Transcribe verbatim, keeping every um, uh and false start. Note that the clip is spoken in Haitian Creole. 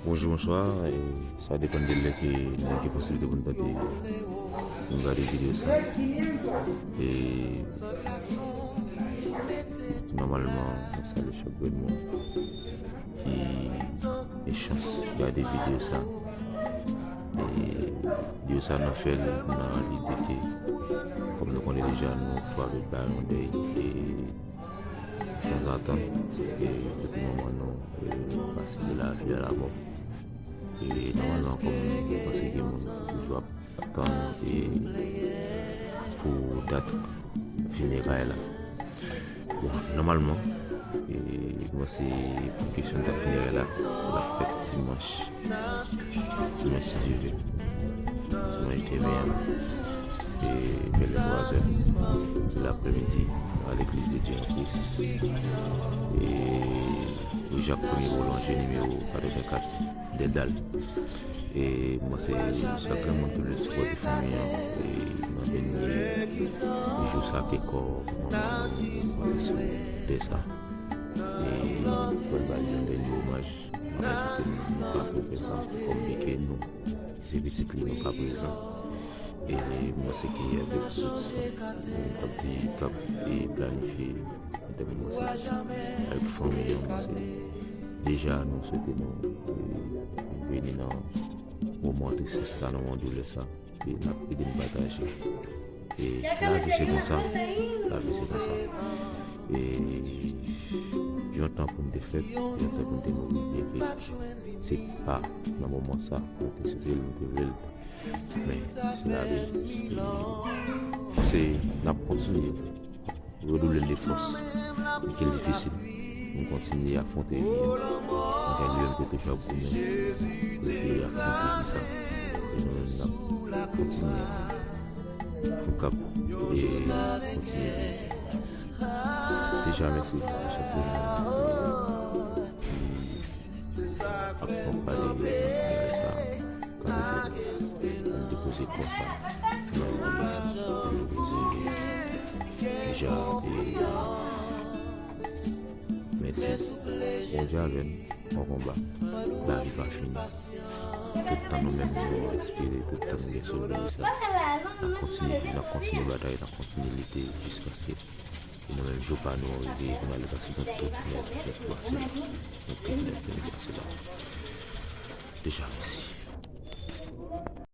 Bonjou, bonswa. E sa depann de lè ke nou gen posiblite pou nou tande, nou gade videyo sa. E nòmalman, mwen salye chak grenn moun ki gen chans gade videyo sa. E videyo sa, nou fè l nan lide ke, kòm nou konnen deja, nou frape pa yon dèy. E tanzantan, e depi manman nou, e pase de lavi a lamò. E nòmalman, kòm nou panse gen moun ki toujou ap tann, e pou dat fineray la. Bon, nòmalman, e mwen se pou kesyon dat fineray la, l ap fèt dimanch. Dimanch, si Dye vle. Dimanch demen an. E, vè lè twa zè lapremidi, a legliz de Dye an Kris. E, rue Jacques Premier Boulanger, nimewo katrevenkat, Dèdal. E, mwen se yon sèl grenn moun ki vle sipòte fanmi an. E, nan dènye jou sa ke kò manman nou pase sou tè sa. E, pou l ba li yon dènye omaj. Mwen envite nou, nou pa pou fè sa, kòm byen ke nou, se pitit li, nou pa prezan. E mwen se ki avèk tout sa, nou t ap di, t ap, e, planifye, mwen se avèk fanmi an, mwen se deja nou swete nou, e, vini nan moman tristès sa, nan moman doulè sa. E n ap ede n pataje. E lavi se konsa, lavi se konsa. E yon tan pou n te fèb, yon tan pou n te mouri, byen ke se pa nan moman sa nou te swete l, nou te vle l. Men se lavi. E se, n ap kontinye redoble l de fòs. Byen ke l difisil, nou kontinye afwonte vi an. Antann li menm ke toujou ap goumen pou te afwonte vi sa. E nou menm n ap kontinye pou k ap, e, kontinye viv. Deja mèsi a chak grenn moun ki ap konpanye nan travay sa. Kado pou nou depoze kò sa nan yon liv pou nou poze deja, e, mèsi. Bondye avè n, bon konba. Lavi pa fini. Tout tan nou menm nou respire, tout tan nou gen soufle sa, n ap kontinye viv, n ap kontinye batay, n ap kontinye lite jiskaske e nou menm jou pa nou an rive, nou ale pase nou tout nèt, nèt pase la. Nou tout nèt, nèt pase la. Deja mèsi.